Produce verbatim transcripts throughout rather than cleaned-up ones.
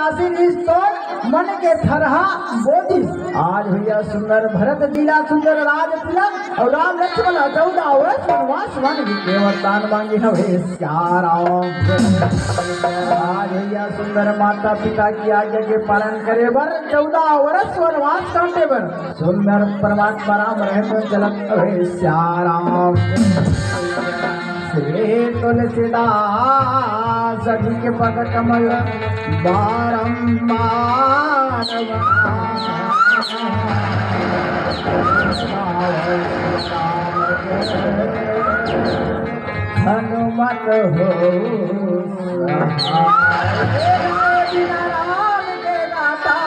आशीष तोर मन के थरहा बोदिस। आज भैया सुंदर भरत जी ला सुंदर राज तिलक अउ राम लक्ष्मण ला चौदह वर्ष वनवास वन के वरदान मांगे हवे सियाराम। आज भैया सुंदर माता पिता के आज्ञा के पालन करे बर चौदह वर्ष वनवास काटे बर सुंदर परमात्मा राम रहे तो चलत हवे सियाराम। श्री तुलसीदास जी के पद कमल बारंबार हनुमत हो सहाय। राम के दाता।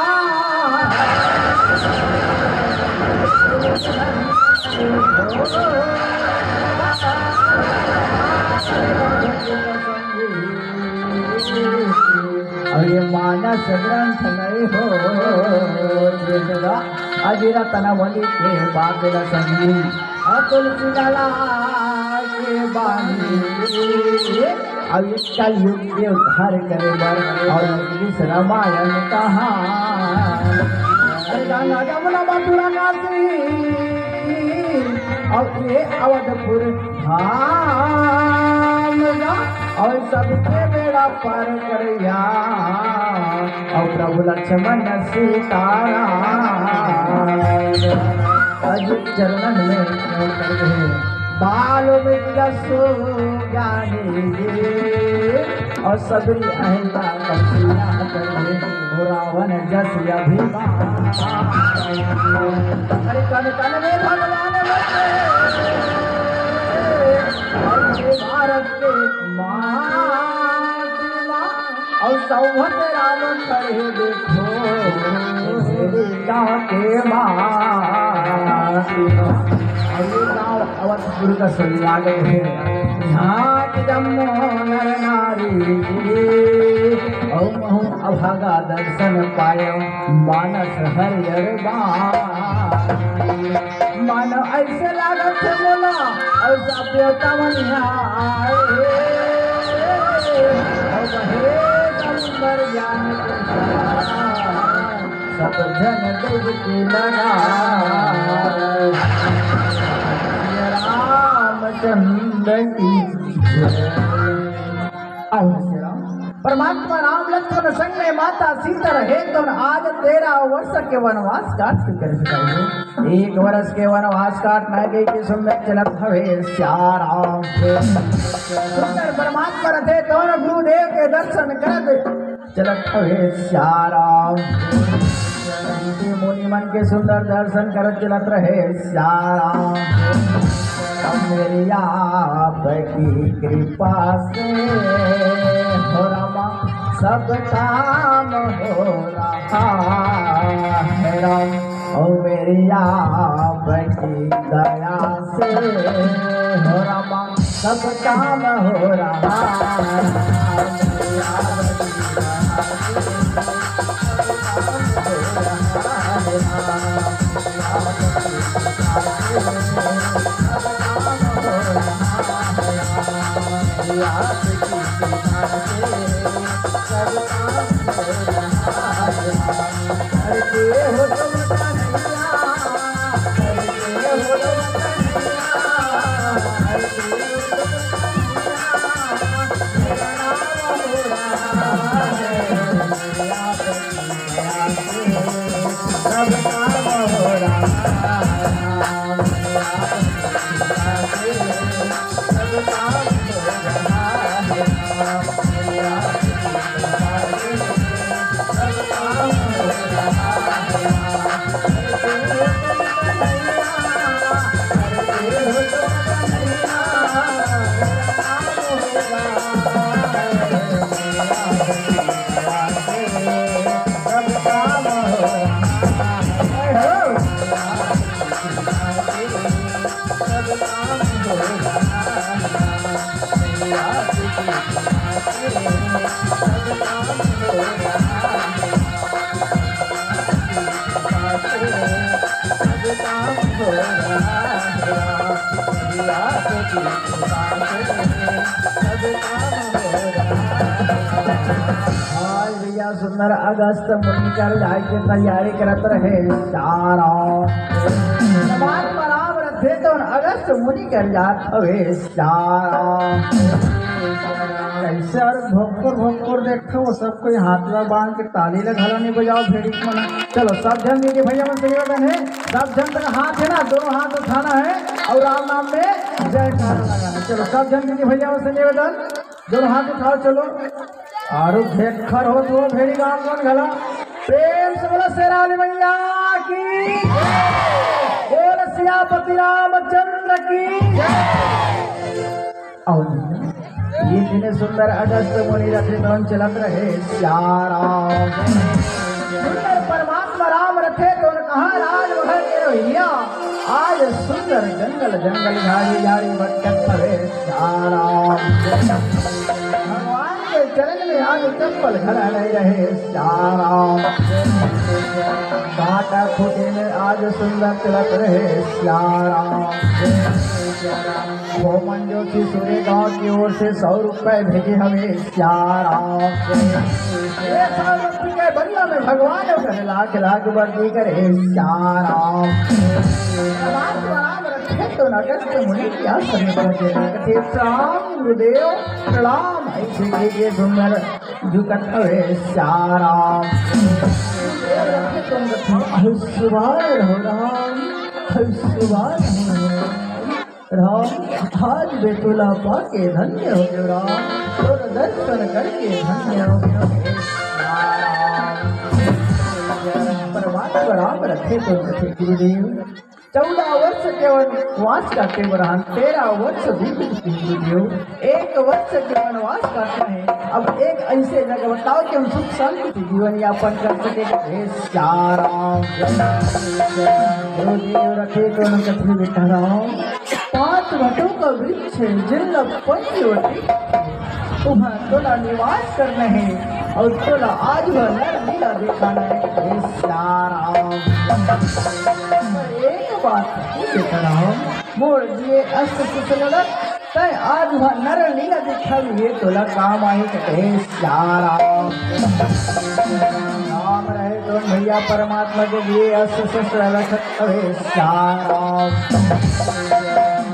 अरे मानस ग्रंथ नहीं हो, अजीरा तनवली के बादल संगी, अतुल सिंगला के बानी। अब इस कलयुग के उद्धार करे बर अउ इस रामायण कहानी। अरे गंगा जमुना मथुरा काशी अउ ये अवधपुर धाम गा, अउ सबके बेड़ा पार करैया अउ प्रभु लक्ष्मण सीताराम। अजित चरणन में कर दे। बाल में जसो ज्ञानी जी, अउ सबरी अहिल्या कौशल्या कर दे। रावण जस अभिमान। अरे कन कन में भगवान बसे। अरे भारत के माँ, माँ, अउ सौभत राम खड़े देखो। सीता के माँ। अउ ये गाँव अवधपुर का सन्यागत है। यहाँ के जम्मो नर नारी जी, अउ महू अभागा दर्शन पायो, मानस हरियर बानी। मन ऐसे लागत है मोला, अउ सब देवता मन यहाँ आए। अउ हे समुंदर ज्ञान के सागर, सब जन डुबकी लगा। रामचंद्र की जय। आयो श्री राम। परमात्मा राम लक्ष्मण संग में माता सीता रहे तो आज तेरह वर्ष के वनवास काट के कर सिखाई। एक वर्ष के वनवास काट न गई कि सुंदर चलत हवे सियाराम। सुंदर परमात्मा रहे तो गुरुदेव के दर्शन कर चलत हवे सियाराम। ऋषि मुनि मन के सुंदर दर्शन करत चलत रहे सियाराम। अब मेरी आपकी कृपा से हो रामा सब काम हो रहा है राम। ओ मेरी आपकी दया से हो रामा सब काम हो रहा है। सुंदर अगस्त मुनि कर जाए के तैयारी करत रहे सारा। परमात्मा राम रथे तो अगस्त मुनि कर जात हवे सारा। कैसे और भोकुर भोकुर देखो, वो सब कोई हाथ ला बांध के ताली ला घला नहीं बजाओ भेड़ी मन। चलो सब झन दीदी भैया मन से निवेदन है, सब झन तक हाथ है ना, दोनों हाथ उठाना है और राम नाम में जयकारा लगाना है। चलो सब झन दीदी भैया मन से निवेदन, दोनों हाथ उठाओ, चलो। और घेखर हो तो भेड़ी गांव कौन घला। प्रेम से बोलो शेरावाली मैया की। बोल सियापति रामचंद्र की। और ये दिन सुंदर अगस्त मुनि रथे तो चलत रहे सारा। सुंदर परमात्मा राम रथे तो कहा राज महल के रोहिया। आज सुंदर जंगल जंगल झाड़ी झाड़ी भटकत हवे सारा। भगवान के चरण में आज चप्पल घड़ा नहीं रहे सारा। काटा खूंटी में आज सुंदर चलत रहे सारा। होमन जोशी सूर्य गांव की ओर से सौ रुपए भेजे हवे सारा। ये सौ रुपये के बदला में भगवान करे लाख लाख वृद्धि करे सारा। भगवान को राम रखे तो नगद के मुनि क्या सभी प्रजे रखे। प्रणाम गुरुदेव, प्रणाम। ऐसे के ये सुंदर झुकत हवे सारा। गुरुदेव रखे तो नगद। हर सुबार हो राम, हर सुबार हो राम। राम, आज बे तोला पाके धन्य हो गयो राम, तोर दर्शन करके धन्य हो गयो। परमात्मा राम रखे तो रखे गुरुदेव। चौदह वर्ष के वनवास काटे बर रहन, तेरह वर्ष बीत चुके गुरुदेव। एक वर्ष के वनवास काटे हे, अब एक ऐसे जगह बताओ कि हम सुख शांति से जीवन यापन कर सके। हे सारा गुरुदेव रखे तो न कथी बेटा राम। पांच भटों का वृक्ष है, जिन पंचवटी, वहाँ तोला निवास करना है और तोला आज वह नर लीला दिखाना है। हे सारा एक बात हे बेटा राम, मोर दिए अष्ट सुसलत, तय आज वह नर लीला दिखाई है, तोला काम आही कहे सारा। राम रहे तो भैया परमात्मा के दिए अष्ट शस्त्र रखत हवे सारा।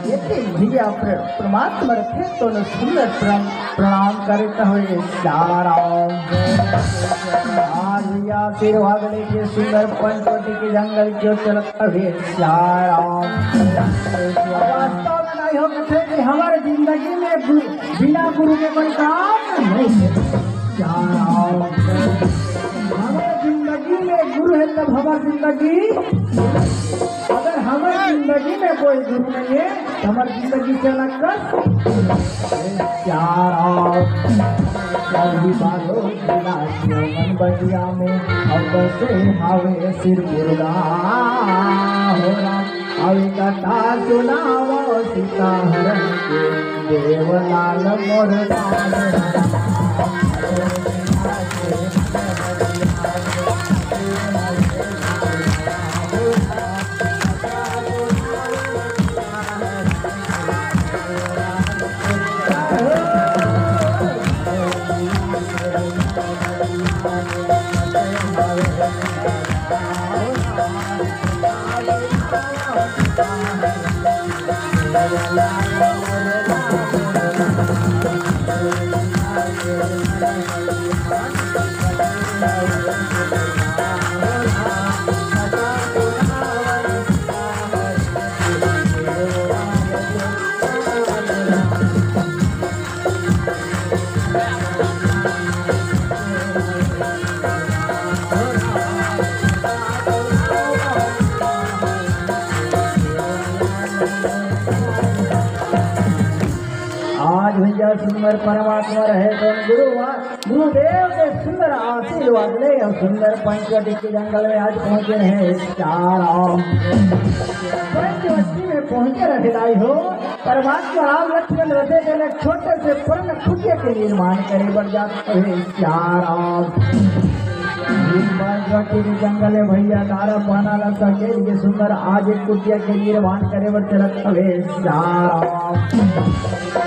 ये भैया प्र-, परमात्मा रखे तो न सुंदर प्रण-, प्रणाम करत हवे सारा। आज भैया आशीर्वाद लेके सुंदर पंचवटी के जंगल की ओर चलत हवे सारा। वास्तव में नहीं हो कथे कि हमारे जिंदगी में गु-, बिना गुरु के कोई काम नहीं है। हमारे जिंदगी में गुरु है तब हमारी जिंदगी, अगर हमारी जिंदगी में कोई गुरु नहीं है तो हमारी जिंदगी चला कर सारा। कभी बालो जिला के मन बगिया में अब से हावे सिर मुर्गा हो राम। अभी कथा सुनावो सीता हरण के देवलाल मोर राम। आज भैया सुंदर परमात्मा रहे तो गुरु गुरुदेव के सुंदर आशीर्वाद ले हम सुंदर पंचवटी के जंगल में आज पहुंचे हैं। चार पंचवटी में पहुंचे रहे दाई हो। परमात्मा राम लक्ष्मण रथे के लिए छोटे से पर्ण कुटिया के निर्माण करे बर जात हे। चार जंगल में भैया दारा पाना ला सकेल के सुंदर आज एक कुटिया के निर्माण करे बर चलत हवे। श्याम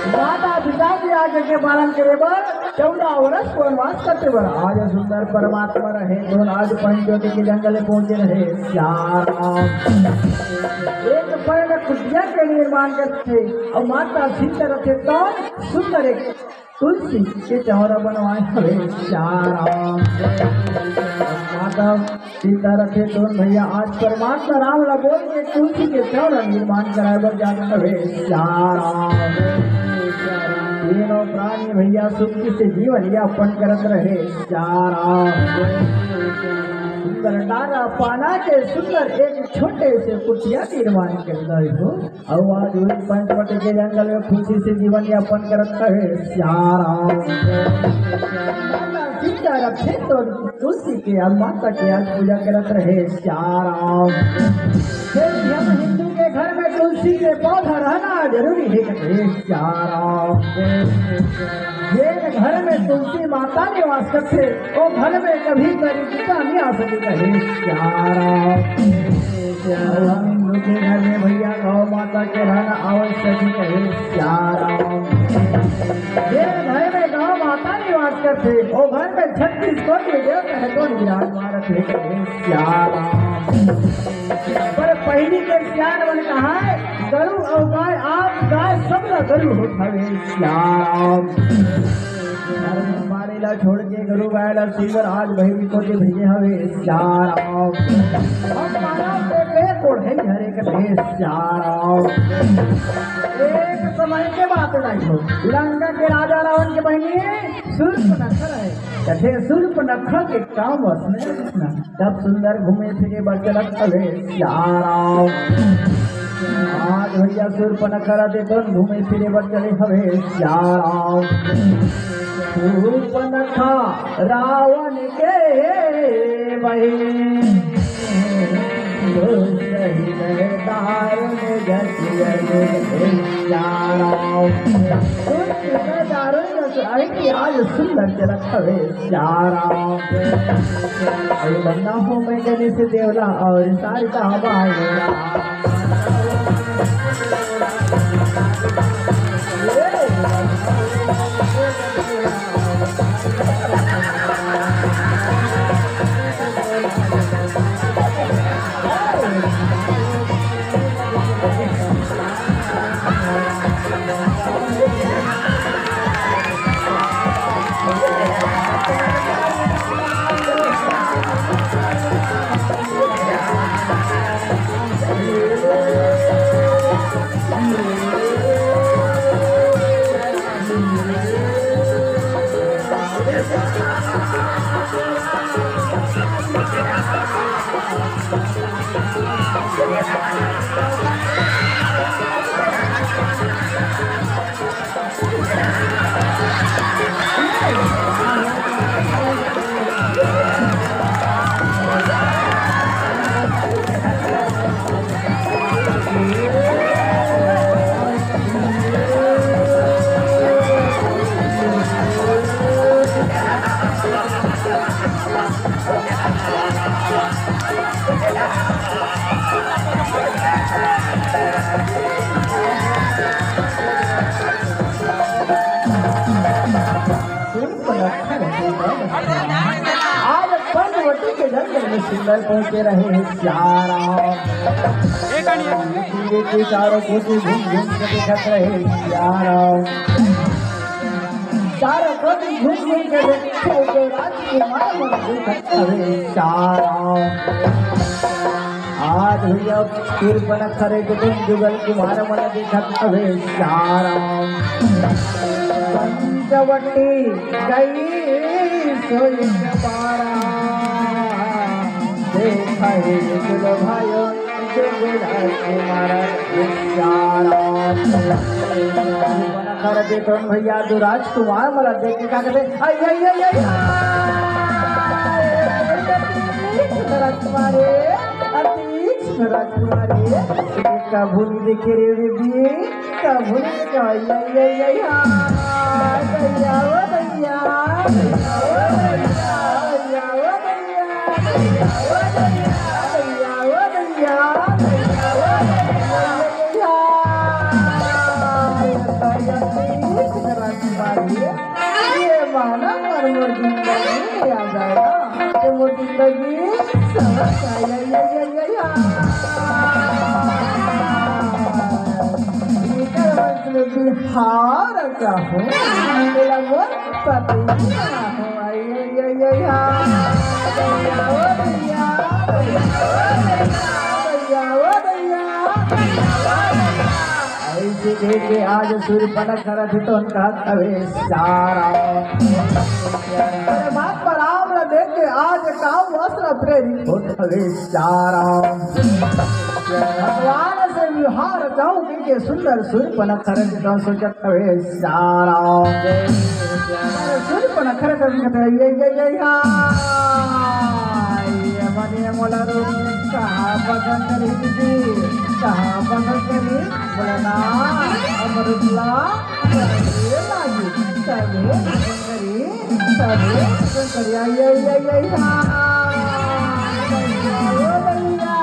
माता पिता के आज्ञा के पालन करे बर चौदह वर्ष वनवास कटे बर आज सुंदर परमात्मा रहे तो आज पंचवटी के जंगल में पहुंचे रहे। श्याम एक पेड़ में कुटिया के निर्माण करथे अउ माता सीता रथे तो सुंदर एक तुलसी के चौरा बनवाए हवे। श्याम माता सीता रथे तो भैया आज परमात्मा राम ला बोल के तुलसी के चौरा निर्माण कराए बर जात हवे। श्याम तीनों प्राणी भैया सुख से जीवन यापन करत रहे। श्याम सुंदर डारा पाना के सुंदर एक छोटे से कुटिया निर्माण कर दे हो। अउ आज वही पंचवटी के जंगल में खुशी से जीवन यापन करत हवे। श्याम माता सीता रथे तो तुलसी के अउ माता के आज पूजा करत रहे। श्याम हे हम हिंदू के घर में तुलसी के पौधा रहना जरूरी है कहे। श्याम जेन घर में तुलसी माता निवास करथे ओ घर में कभी दरिद्रता नहीं आ सके कहे। श्याम हम हिंदू के घर में भैया गौ माता के रहना आवश्यक है कहे। श्याम जेन घर में गौ माता निवास करथे ओ घर में छत्तीस कोटि देवता है तो विराजमान रथे कहे। श्याम पर पहिली के सियान मन कहा है गरु अउ गाय आप गाय सब ला गरु होत हवे। श्याम अरे बारे ला छोड़ के गरु गाय ला सुंदर आज बहिरी कोती भेजे हवे। श्याम हम मानव के पेट कोढ़े हरे कथे। श्याम एक समय के बात नहीं हो लंका के राजा रावण के बहिनी सूर्पनखा रहे। कथे सूर्पनखा के काम वसने रखना तब सुंदर घूमे फिरे बर चलत हवे। श्याम आज भैया सूर्पनखा रथे तो घूमे फिरे बर चले हवे। श्याम सूर्पनखा रावण के बहिन तो शहीद दारुण जसिया रे। श्याम सूर्पनखा दारुण जस आई कि आज सुंदर चलत हवे। श्याम अरे बन्ना हो मैं गले से देवला और सारी का हवा आज पंचवटी के जंगल में सुंदर पहुंचे रहे हैं श्याम। ये के चारों कोती घूम घूम के देखत रहे श्याम। चारों कोती घूम घूम के देखे तो राजकुमार मन देखत रहे श्याम। आज भैया सूर्पनखा के तुम जुगल कुमार मन देखत हवे श्याम। पंचवटी गई सोई पारा, देखा हे जुगल भायो जुगल कुमार श्याम। सूर्पनखा के तुम भैया जो राजकुमार मन देख के का कहते, आई आई आई आई। राजकुमारी, अति राजकुमारी, कभू नहीं देखे रे बेबी, कभू नहीं देखे। या, या, या, या। दैया, ओ दैया, दैया, ओ दैया, दैया, ओ दैया। भैया, ओ भैया, भैया, ओ भैया, भैया। ये माना पर मोर जिंदगी में आ जाएगा, तो मोर जिंदगी समझ आ, या, या, या, या, या। इकर वंश में बिहार का हूँ, मेरा मोर पति का हूँ। आई, आई, आई, आई, हाँ। भैया, ओ भैया, भैया, ओ भैया, भैया, ओ भैया। ऐसे देखे आज सूर्यपनख रथ तो उनका हवे सारा। परमात्मा राम ला देख के आज काम वस्त्र प्रेरित होत हवे सारा। भगवान से विवाह रचाऊं के सुंदर सूर्यपनख रथ तो सोचत हवे सारा। अरे सूर्यपनख रथ तो ये, ये, ये, हाँ। ये मने मोला रूप कहाँ पसंद करी दीदी, कहाँ पसंद करी? बोला ना, अब रुपला, ये लागी, तबे पसंद करी, तबे पसंद करी। आई, आई, आई, आई, हाँ। भैया, ओ भैया,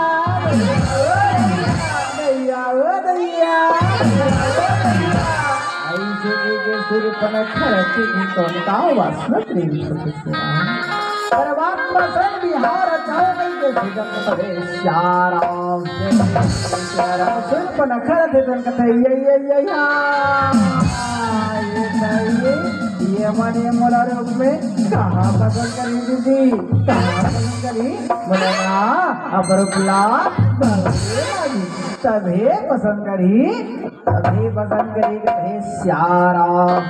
भैया, ओ भैया, भैया, ओ भैया, भैया, ओ भैया। ऐसे के सूर्यपनख रथ तो का वासना प्रेम से। परमात्मा से विवाह रचाऊं के सुजन करे श्याम राम से। श्याम राम सूर्यपनख रथ तो कथे ये, ये, ये, या। ये कहिए, ये मने मोला रूप में कहाँ पसंद करी दीदी, कहाँ पसंद करी? बोले ना, अब रुपला, तबे पसंद करी। अभी बदन करी कहे श्याम राम।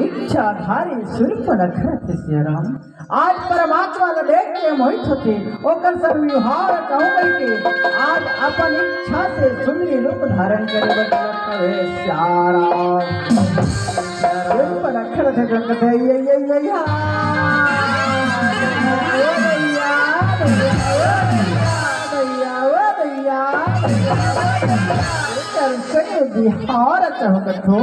इच्छाधारी सूर्यपनख रथ श्याम राम। आज परमात्मा ला देख के मोहित होथे, ओकर संग विवाह कहूं कहिके आज अपन इच्छा से सुंदरी रूप धारण करे बर चलत हवे श्याम राम। सूर्यपनख रथ जोन कथे, ये, ये, ये, या। ओ भैया, भैया, ओ भैया, भैया, ओ भैया। एकर संग बिहार चहकत हो,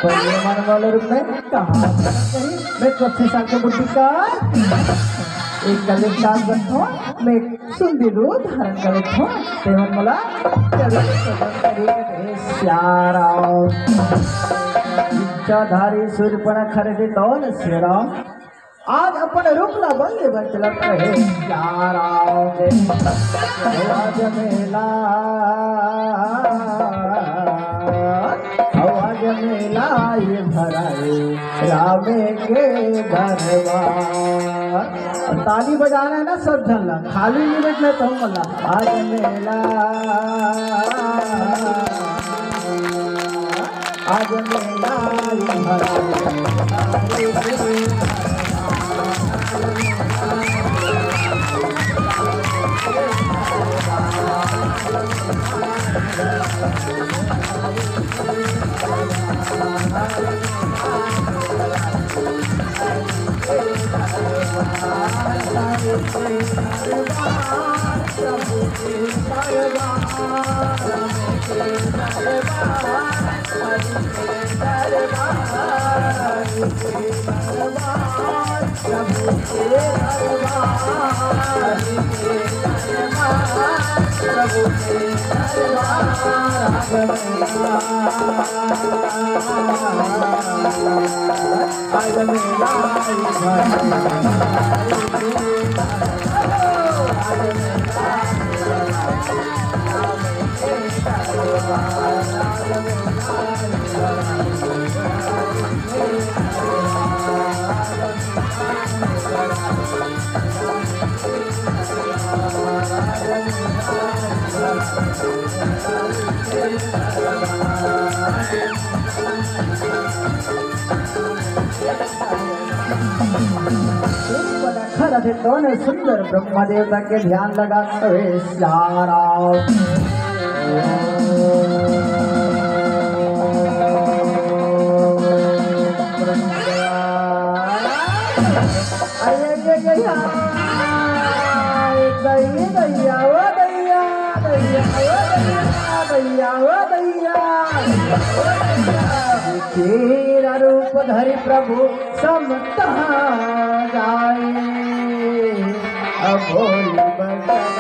पर ये मन वाला रूप में कहाँ कहीं मैं कब से साल के बुद्धि का एक कल एक काम करत हो, मैं सुंदर रूप धारण करत हो, ते मन मोला जरूर पसंद करे हे श्याम राम। इच्छाधारी सूर्यपनख रथ तो श्याम राम। आज अपन रूप ला बल ले बर चलत रहे श्याम राम। आज मेला, आज मेला ये भराए राम के दरबार। ताली बजाना है ना सब झन ला, खाली नहीं बैठना तुम ला। आज मेला आज मेला भरा। सूर्यपनख रथ तोन सुंदर ब्रह्मा देवता के ध्यान लगात हवे श्याम राम। अरे, अरे, अरे, अरे, हाँ। दैया, दैया, ओ दैया, दैया, ओ दैया, दैया, ओ दैया। तेरा रूप धरि प्रभु समता जाए। बोली बचन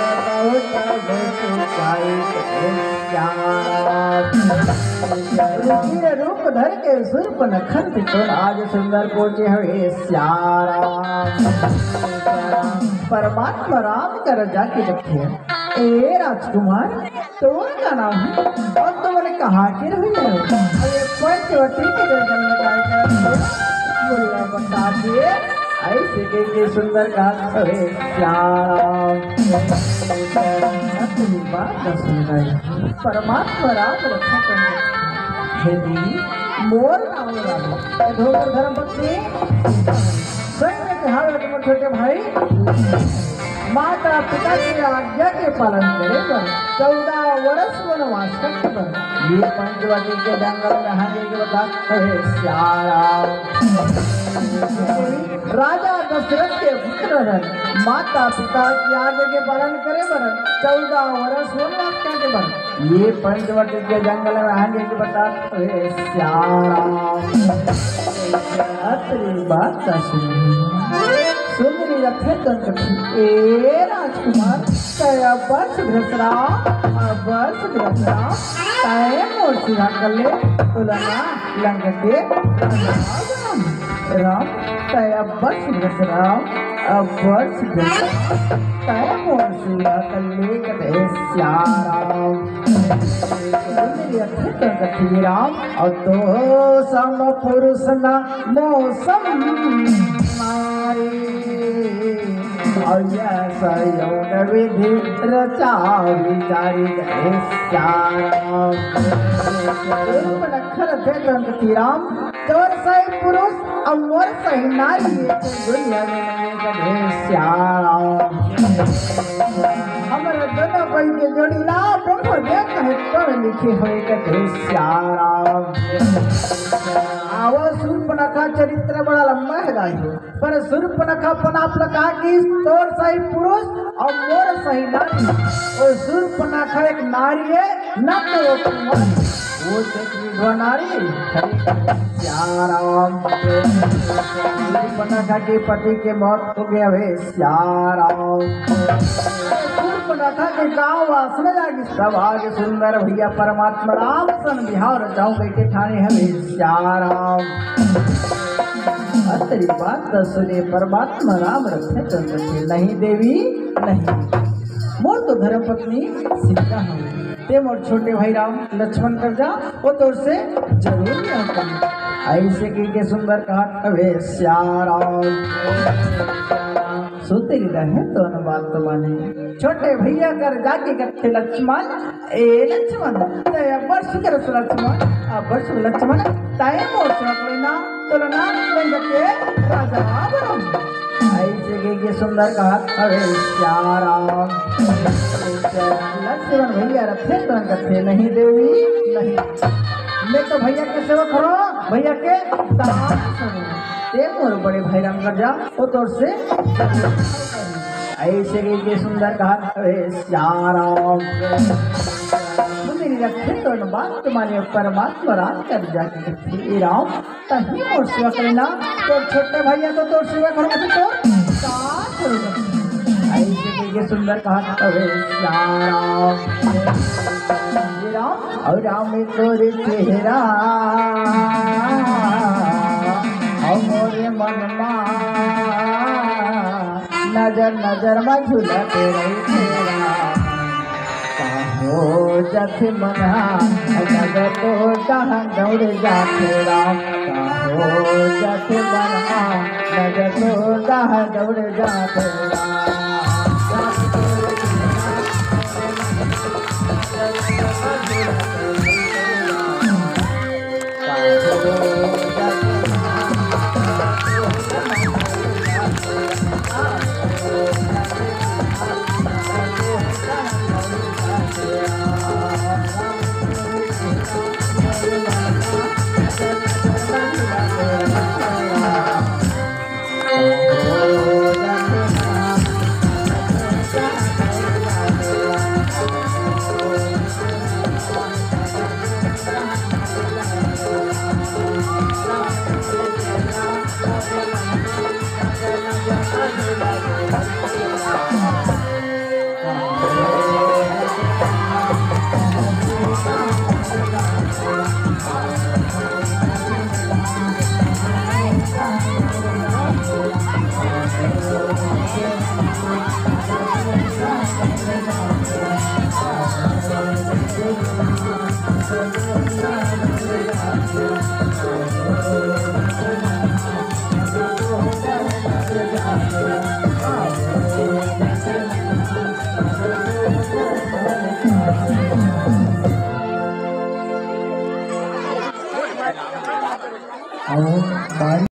बहुत मुस्काई श्याम। रुचिर रूप धर के सुर्पनखन पितोन आज सुंदर पूछे हवे श्याम। परमात्मा राम कर जाके जब ए राजकुमार, तोर का नाम है? और तुमने कहाँ के रहे हो? अरे पंचवटी के जंगल में काय करत हो? बोला बता दे। ऐसे कह के सुंदर कहा, अरे श्याम। अपनी बात न सुन रहे। परमात्मा राम रक्षा करने। हे देवी, मोर नाम राम। ये धोकर धर्म पत्नी। संग में कहा, तुम छोटे भाई। माता पिता के आज्ञा के पालन करे बर चौदह वर्ष वनवास कटे बर ये पंचवटी के जंगल में हंगे के बता कहे श्याम। राजा दशरथ के पुत्र रहन, माता पिता के आज्ञा के पालन करे बर चौदह वर्ष वनवास कटे बर ये पंचवटी के जंगल में हंगे के बता कहे श्याम। अतरी बात का सुन सुंदरी रखे तो कथी, ए राजकुमार, तय अबर सुग्रसरा, अबर सुग्रसरा, तय मोर सुधा कर ले, तुलना लंगटे राम, तय अबर सुग्रसरा, अबर सुग्रसरा, तय मोर सुधा कर ले कदे श्याम। सुंदरी रखे तो कथी राम, और तो सम पुरुष ना मौसम नारी। और यह संयोग विधि रचा विचारी गए श्याम। रूप नखर थे दंत राम, तोर सही पुरुष और मोर सही नारी, ये तो दुनिया में नहीं गए श्याम। हमर दोनों बन के जोड़ी ना ब्रह्म देव कहे तोर लिखे हुए गए श्याम। आवा सूर्पनखा चरित्र बड़ा लंबा है दाई हो, पर सूर्पनखा अपन आप लगा कि तोर सही पुरुष और मोर सही नारी। और सूर्पनखा एक नारी है, ना तो वो कुमारी। वो देख विधवा नारी, श्याम। सूर्पनखा के पति के मौत हो गया वे श्याम। सूर्पनखा के गांव वासना जागी, सब आगे सुंदर भैया परमात्मा राम सन बिहाव रचाऊ बैठे ठाणे हवे श्याम। अतरी बात सुने परमात्मा राम रखे तो कथे, नहीं देवी, नहीं। मोर तो धर्म पत्नी सीता हवे, ते मोर छोटे भाई राम लक्ष्मण कर जा, वो तोर से जरूर ब्याह करही। ऐसे कह के सुंदर कहा हवे श्याम। सुंदरी रहे तो न बात माने। छोटे भैया कर जाके कथे लक्ष्मण, ए लक्ष्मण, तय अबर सुग्रस लक्ष्मण, अबर सुग्रस लक्ष्मण, तय मोर से अपने ना, तुलना लंग के राजा बन। ऐसे कह के सुंदर कहा हवे श्याम। लक्ष्मण भैया रथे तो कथे, नहीं देवी, नहीं। मैं तो भैया के सेवक हरो, भैया के दास हरो। ते मोर बड़े भाई राम कर जा, वो तोर से ऐसे कह के सुंदर कहा हवे श्याम। सुंदरी रखे तो न बात माने, परमात्मा राम कर जाके कथे, ए राम, तही मोर सेवा करना, तोर छोटे भैया तो तोर सेवा करो, तो तोर का करो? ऐसे कह के सुंदर कहा हवे श्याम। हे राम, और राम तोर चेहरा, और मोरे मन मा, नजर नजर मा झूलत रही तेरा। काहो जथ मना, नजर तो कहाँ दौड़ जाते राम। काहो जथ मना, नजर तो कहाँ दौड़ जाते राम। अउ